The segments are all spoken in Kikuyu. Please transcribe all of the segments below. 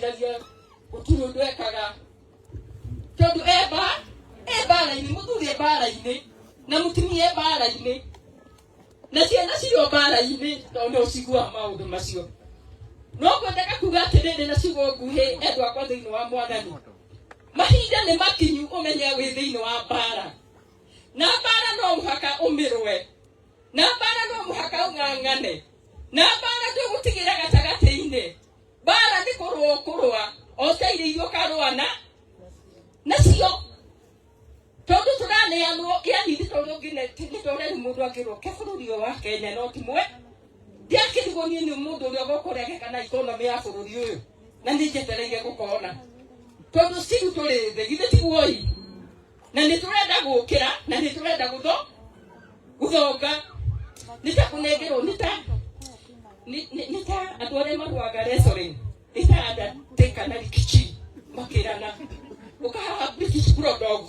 Ndagia gũtirĩ ũndũ ekaga tondũ e mbara-inĩ, mũthuri e mbara-inĩ na mũtumia e mbara-inĩ na ciana cirĩ o mbara-inĩ, tondũ nĩ ũciguaga maũndũ macio. No ngwendaga kuga atĩrĩrĩ na ciugo nguhĩ, endwa akwa thĩinĩ wa Mwathani, mahinda nĩ makinyu ũmenye wĩ thĩinĩ wa mbara, na mbara no mũhaka ũmĩrũe, na mbara no mũhaka ũng'ang'ane, na mbara ndũgũtigĩra gatagatĩ-inĩ. Mbara nĩ kũrũa ũkũrũa o ta irio iria ũkarũa na nacio, tondũ tũraneanwo, yani nĩ tondũ nĩ ta ũrĩa rĩu mũndũ angĩrwo ke bũrũri ũyũ wa Kenya no ti mwe ndiakĩrigwo niĩ nĩ mũndũ ũrĩa ũgoka ũrĩa ageka na economy ya bũrũri ũyũ, na nĩ njetereire gũkona tondũ still tũrĩ thĩ, githĩ tiguoi? Na nĩ tũrenda gũkĩra na nĩ tũrenda gũthonga, nĩ ta kũnengerwo, nĩ ta nĩ ta andũ arĩa marũaga wrestling, nĩ ta Undertaker na Rikichi makĩrana ũkahaha British Bulldog.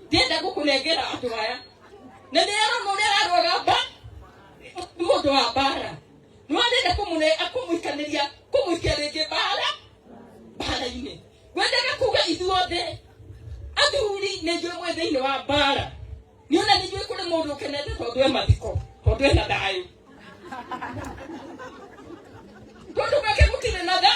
Ndienda gũkũnengera andũ aya na nĩ arona ũrĩa ararũaga mba mũndũ wa mbara, nĩ arenda kũmũne kũmũikanĩria kũmũikia rĩngĩ mbara-inĩ. Ngwendaga kuga ithuothe athuri nĩ njũĩ mwĩ thĩinĩ wa mbara, nĩ ona nĩ njũĩ kũrĩ mũndũ ũkenete tondũ e mathiko, tondũ ena thayũ, tondũ gwake gũtirĩ na tha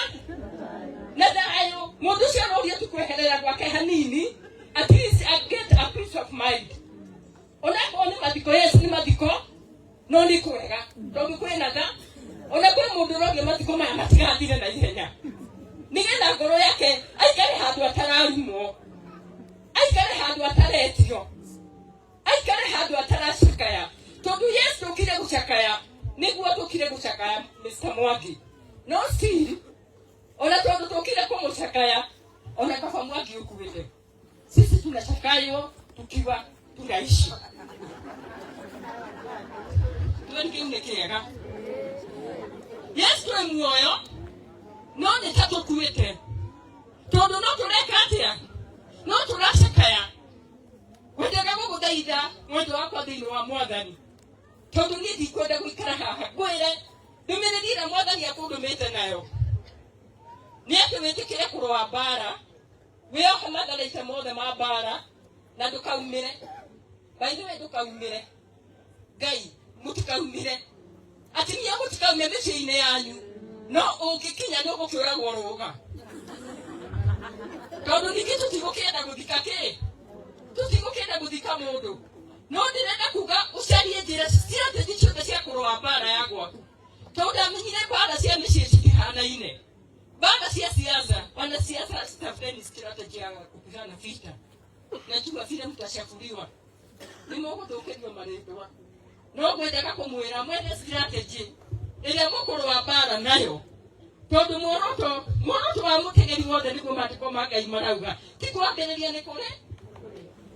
na thayũ. Mũndũ ũcio aroria tu kweherera gwake hanini, at least I get a peace of mind. Onakorwo nĩ mathiko, yes, nĩ mathiko, no nĩ kwega tondũ kwĩna tha. Ona kwĩ mũndũ ũroria mathiko maya matigathire na ihenya, nĩgetha ngoro yake aikare handũ atararumwo, aikare handũ ataretio, aikare handũ ataracakaya, tondũ yes, tũkire gũcakaya, nĩguo tũkire gũcakaya Mr. Mwangi, no still ona tondũ tũkire kũmũcakaya, ona kaba Mwangi ũkuĩte, sisi tunachakaywo tukiwa tunaishi. Tuwe kĩu nĩ kĩega. Yes, twĩ muoyo no nĩ ta tũkuĩte, tondũ no tũreka atĩa? No tũracakaya. Ngwendaga gũgũthaitha, mwendwa wakwa thĩinĩ wa Mwathani, tondũ niĩ ndikwenda gũikara haha ngwĩre ndũmĩrĩri ĩrĩa Mwathani akũndũmĩte nayo nĩ atĩ wĩtĩkĩre kũrũa mbara, wĩohe matharaita mothe ma mbara na ndũkaumĩre. By the way, ndũkaumĩre. Ngai, mũtikaumĩre, atumia mũtikaume mĩciĩ-inĩ yanyu, no ũngĩkinya nĩ ũgũkĩũragwo rũga, tondũ ningĩ tũtigũkĩenda gũthika kĩ tũtigũkĩenda gũthika mũndũ. No ndĩrenda kuga ũcarie njĩra strategy ciothe cia kũrũa mbara ya gwaku, tondũ ndamenyire mbara cia mĩciĩ citihanaine. Mbara cia siasa, wanasiasa, tafuteni strategy ya kupigana vita. Najua vile mtachafuliwa, nĩ mũgũthũkĩrio marĩtwa, no ngwendaga kũmwĩra mwethe strategy ĩrĩa mũkũrũa mbara nayo, tondũ muoroto wa mũteng'eri wothe, nĩguo maandĩko ma Ngai marauga, ti kwambĩrĩria, nĩ kũrĩ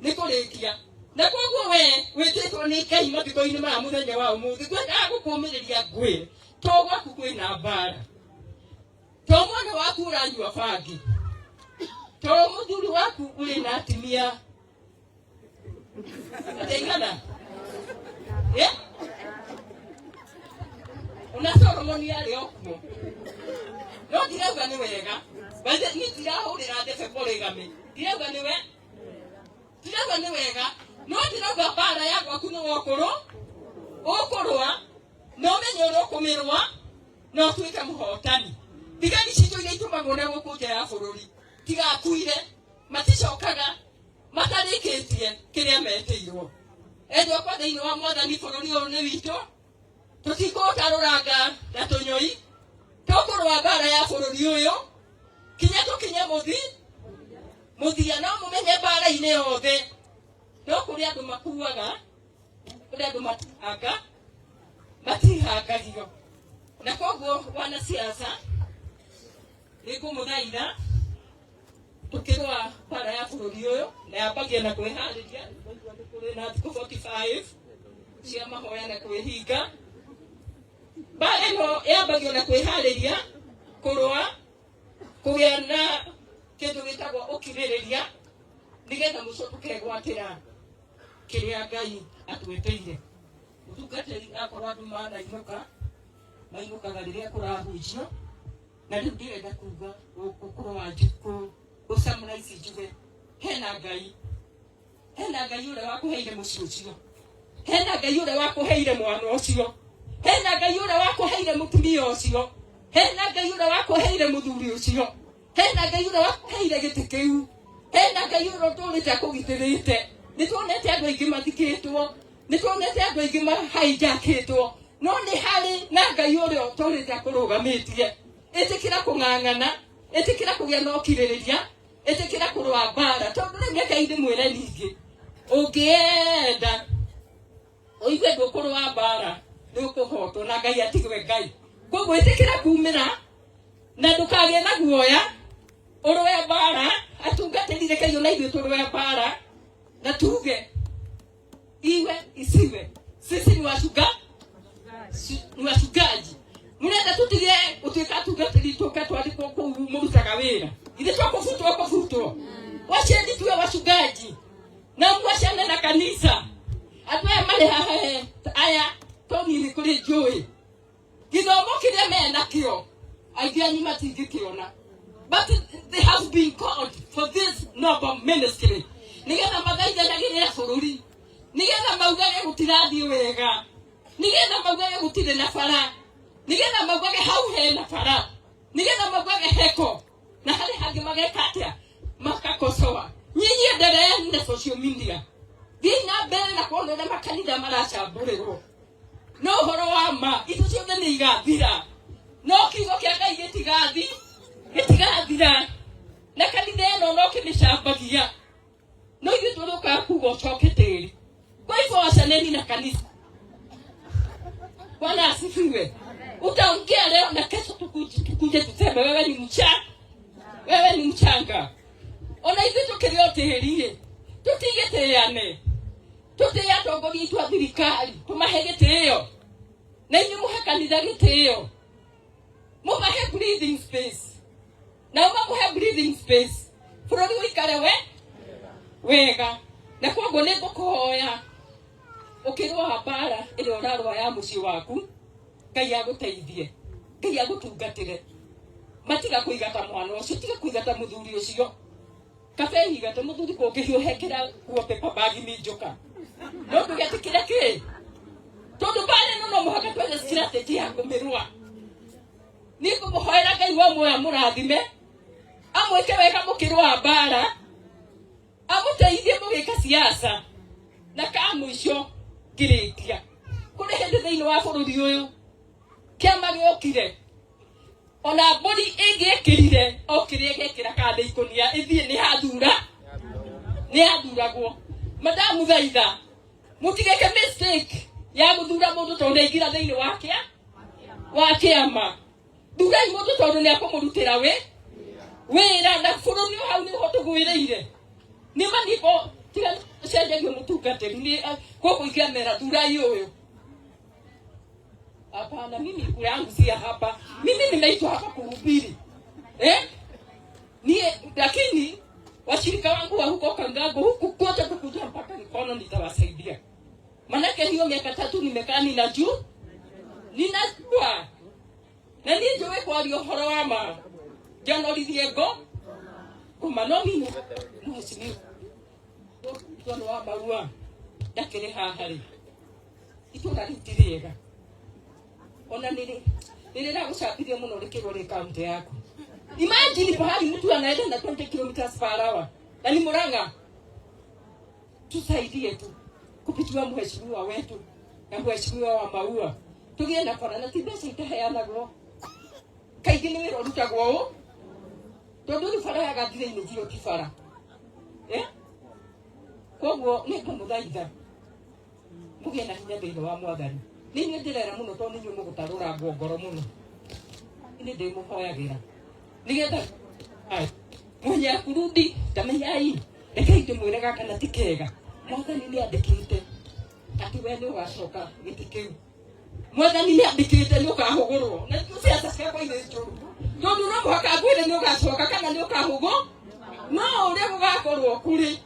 nĩ kũrĩkia. Na koguo we wĩtĩtwo nĩ Ngai mathiko-inĩ maya mũthenya wa ũmũthĩ, ngwendaga gũkũmĩrĩria ngwĩre to gwaku kwĩna mbara, to mwana waku ũranyua bangi, to mũthuri waku ũrĩ na atumia ataigana. Eh? Ona Solomoni arĩ o kuo, no ndirauga nĩ wega. By the niĩ ndirahũrĩra ndebe polygamy, ndirauga nĩ we ndirauga nĩ wega, no ndirauga mbara ya gwaku nĩ wokũrũ ũkũrũa na ũmenye ũrĩa ũkũmĩrũa na ũtuĩke mũhotani. Thigari citũ iria itũmagwo na gũkũ nja ya bũrũri tigakuire, maticokaga matarĩkĩtie kĩrĩa metĩirwo. Endwa akwa thĩinĩ wa Mwathani, bũrũri ũyũ nĩ witũ, tũtikũũtarũranga na tũnyoi. Tũkũrũa mbara ya bũrũri ũyũ kinya tũkinye mũthi mũthia. No mũmenye mbara-inĩ yothe no kũrĩ andũ makuaga, kũrĩ andũ matihangagio. Na koguo wanasiasa, nĩngũmũthaitha tũkĩrũa mbara ya bũrũri ũyũ, na yambagia na kwĩharĩria. Nĩngũigua nĩ kũrĩ na thikũ 45 cia mahoya na kwĩhinga. Mbara ĩno yambagio na kwĩharĩria kũrũa, kũgĩa na kĩndũ gĩtagwo ũkirĩrĩria, nĩgetha mũico tũkegwatĩra kĩrĩa Ngai atwĩtĩire. Mũtungatĩri akorwo andũ manainũka, mainũkaga rĩrĩa kũrahunjio. Na rĩu ndĩrenda kuga gũkũrũa njukũ gũcamũra ici njuge hena Ngai, hena Ngai ũrĩa wakũheire mũciĩ ũcio, hena Ngai ũrĩa wakũheire mwana ũcio, hena Ngai ũrĩa wakũheire mũtumia ũcio, hena Ngai ũrĩa wakũheire mũthuri ũcio, hena Ngai ũrĩa wakũheire gĩtĩ kĩu, hena Ngai ũrĩa ũtũrĩte akũgitĩrĩte. Nĩ tuonete andũ aingĩ mathikĩtwo, nĩ tuonete andũ aingĩ mahaijakĩtwo, no nĩ harĩ na Ngai ũrĩa ũtũrĩte akũrũgamĩtie. Ĩtĩkĩra kũng'ang'ana, ĩtĩkĩra kũgĩa na ũkirĩrĩria, ĩtĩkĩra kũrũa mbara, tondũ rĩu reke ndĩmwĩre ningĩ, ũngĩenda ũigue ndũkũrũa mbara nĩ ũkũhotwo na Ngai atigwe Ngai. Koguo ĩtĩkĩra kumĩra na ndũkagĩe na guoya, ũrũe mbara. Atungatĩri, rekei ona ithuĩ tũrũe mbara na tuge iwe isiwe, sisi ni washuga ni wachungaji. Murenda tutige gutuika atungatĩri tũke twandĩkwo kũu mũrutaga wĩra? Ithe twakũbutwo kũbutwo, wacheni tuwe wachungaji na mwacane na kanisa. Andũ aya marĩ haha aya taũni-inĩ kũrĩ njũĩ gĩthomo kĩrĩa menakĩo aingĩ anyu matingĩkĩona, but they have been called for this noble ministry nĩgetha mathaithanagĩrĩre bũrũri, nĩgetha maugage gũtirathiĩ wega, nĩgetha maugage gũtirĩ na bara, nĩgetha maugage hau hena bara, nĩgetha maugage heko na harĩ hangĩ mageka atĩa, makakosoa. Nyinyi endeleeni na social media, thiĩi na mbere na kuona ũrĩa makanitha maracambũrĩrwo. No ũhoro wa ma, indo ciothe nĩ igathira, no kiugo kĩa Ngai gĩtigathi gĩtigathira. Na kanitha ĩno no kĩmĩcambagia, no ithuĩ tũrĩũkaga kuga ũcoke tĩri. Kwa hivyo wacaneni na kanisa. Bwana asifiwe. Utaongea leo na kesho tukuje tuseme wewe ni mcha wewe ni mchanga. Ona ithuĩ tũkĩrĩ o tĩri-ĩ, tũtigĩtĩane, tũtĩe atongoria aitũ a thirikari, tũmahe gĩtĩo, na inyuĩ mũhe kanitha gĩtĩo, mũmahe breathing space, nao mamũhe breathing space, bũrũri ũikare we wega. Na koguo nĩ ngũkũhoya ũkĩrũa mbara ĩrĩa ũrarũa ya mũciĩ waku, Ngai agũteithie, Ngai agũtungatĩre. Matiga kũigata mwana ũcio, tiga kũigata mũthuri ũcio, kabe igata mũthuri kũngĩhiũhekĩra kuo paper bag minjũka, no ndũgetĩkĩre kĩ, tondũ mbara ĩno no mũhaka twethe strategy ya kũmĩrũa. Niĩ ngũmũhoera Ngai wa muoyo amũrathime, amwĩke wega mũkĩrũa mbara, amũteithie mũgĩka siasa. Na ka mũico ngĩrĩkia, kũrĩ hĩndĩ thĩinĩ wa bũrũri ũyũ kĩama gĩokire, ona mbũri ĩngĩekĩrire o kĩrĩa ĩgekĩra kana ikũnia ĩthiĩ nĩ hathura nĩ yathuragwo. Madamuthaitha mũtigeke mistake ya gũthura mũndũ tondũ nĩaingĩra thĩinĩ wa kĩa wa kĩama. Thurai mũndũ tondũ nĩ akũmũrutĩra wĩ wĩra na bũrũri o hau nĩho tũgwĩrĩire. Nĩ maniko tiga cenjagio mũtungatĩri nĩ gũkũ ingĩamera thurai ũyũ. Hapana, mimi kura yangu si ya hapa. Mimi nimeitwa hapa kuhubiri, eh? Nie, lakini washirika wangu wa huko Kangago huku kote kukuja mpaka mkono nitawasaidia. Manake hiyo miaka 3 nimekaa ninajua ninajua na niĩ njũĩ kwaria ũhoro wa ma njonorithie ngo ngoma no mimi mheshimiwa tondũ wa marua ndakĩrĩ haha rĩ, itũra rĩu ti rĩega, ona nĩ nĩrĩragũcambithia mũno rĩkĩrwo rĩ kaunti yaku. Imagine pahali mtu anaenda na 20 kilometers per hour na ni Murang'a. Tusaidie tu kupitia mheshimiwa wetu na mheshimiwa wa Maua tũgĩe na bara, na ti mbeca itaheanagwo, kaingĩ nĩ wĩra ũrutagwo ũ, tondũ rĩu bara ya Gathira-inĩ tiyo ti bara, eh? Koguo nĩ ngũmũthaitha mũgĩe na hinya thĩinĩ wa Mwathani. Nĩ inyuĩ ndĩrera mũno tondũ nĩ inyuĩ mũgũtarũrangwo ngoro mũno. Nĩ ndĩmũhoyagĩra nĩgetha mwenye akurudi tamenyai. Rekei ndĩmwĩre gaka na ti kega. Mwathani nĩ andĩkĩte atĩ we nĩ ũgacoka gĩtĩ kĩu. Mwathani nĩ andĩkĩte nĩ ũkahũgũrwo, na nĩkĩo ciaca ciakwa irĩ njũru, tondũ no mũhaka ngwĩre nĩ ũgacoka kana nĩ ũkahũgũ, no ũrĩa gũgakorwo kũrĩ,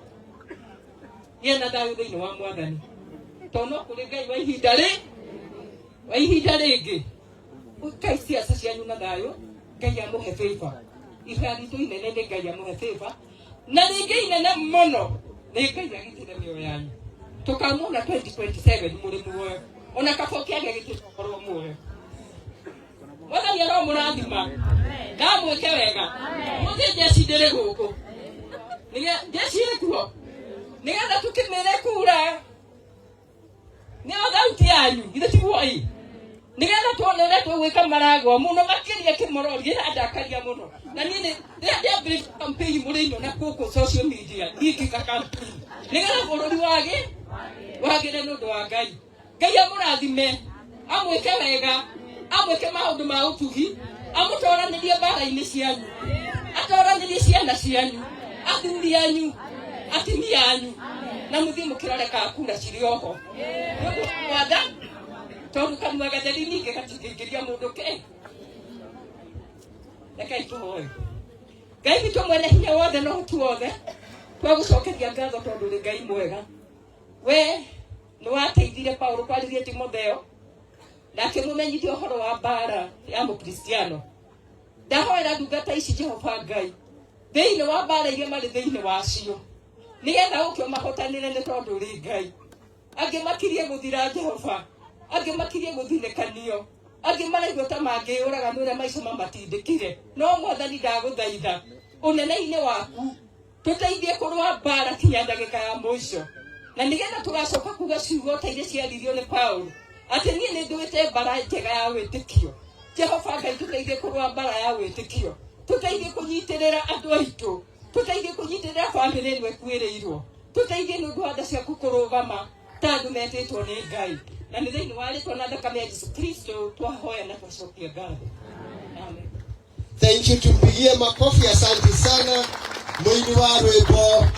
gĩa na thayũ thĩinĩ wa Mwathani, tondũ no kũrĩ Ngai wa ihinda rĩ wa ihinda rĩngĩ. Kai ciaca cianyu na thayũ. Ngai amũhe favor. Ihoya ritũ inene nĩ Ngai amũhe favor, na rĩngĩ inene mũno nĩ Ngai agitĩre mĩoyo yanyu. Tũkamuona 2027 mũrĩ muoyo, ona kaba ũkĩagĩa gĩtĩ ũkorwo muoyo. Mwathani aromũrathima na amwĩke wega. Mũthĩ njeci ndĩrĩ gũkũ, njeci ĩkuo nĩgetha tũkĩmĩre kura nĩyo thauti yanyu, githĩ tiguo? Ĩ nĩgetha tuone ũrĩa tũgwĩka maragwa mũno makĩria. Kĩmorori gĩrandakaria mũno, na niĩ nĩ rĩrĩa ndĩambĩrĩria campaign mũrĩ ino na gũkũ social media, niĩ ngĩka campaign nĩgetha bũrũri wagĩ wagĩre nĩ ũndũ wa Ngai. Ngai amũrathime, amwĩke wega, amwĩke maũndũ ma ũtugi, amũtoranĩrie mbara-inĩ cianyu, atoranĩrie ciana cianyu, athuri anyu, atumia anyu, na mũthiĩ mũkĩrore kana kura cirĩ oho. Nĩ ũndũ wa mwatha tondũ kanua gatheri ningĩ gatingĩingĩria mũndũ ke. Rekei tũhoe. Ngai witũ mwene hinya wothe na ũhoti wothe, twagũcokeria ngatho tondũ ũrĩ Ngai mwega. We nĩ wateithire Paulo kwarĩria Timotheo na akĩmũmenyithia ũhoro wa mbara ya mũkristiano. Ndahoera ndungata ici, Jehova Ngai, thĩinĩ wa mbara iria marĩ thĩinĩ wacio, nĩgetha ũke ũmahotanĩre, nĩ tondũ ũrĩ Ngai. Angĩ makirie gũthira, Jehova, angĩ makirie gũthinĩkanio, angĩ maraigua ta mangĩyũraga nĩ ũrĩa maica mamatindĩkire. No Mwathani, ndagũthaitha ũnene-inĩ waku, tũteithie kũrũa mbara kinya ndagĩka ya mũico, na nĩgetha tũgacoka kuga ciugo ta iria ciaririo nĩ Paulo atĩ, "Niĩ nĩ ndũĩte mbara njega ya wĩtĩkio." Jehova Ngai, tũteithie kũrũa mbara ya wĩtĩkio, tũteithie kũnyitĩrĩra andũ aitũ, tũteithie kũnyitĩrĩra bamĩrĩ ĩno ĩkuĩrĩirwo, tũteithie nĩ ũndũ wa tha ciaku kũrũgama ta andũ metĩtwo nĩ Ngai. Na nĩ thĩinĩ wa rĩtwa na thakame ya Jesu Kristo twahoya na twacokia ngatho. Amen. Thank you, tumpigie makofi. Asante sana mwini wa rwimbo.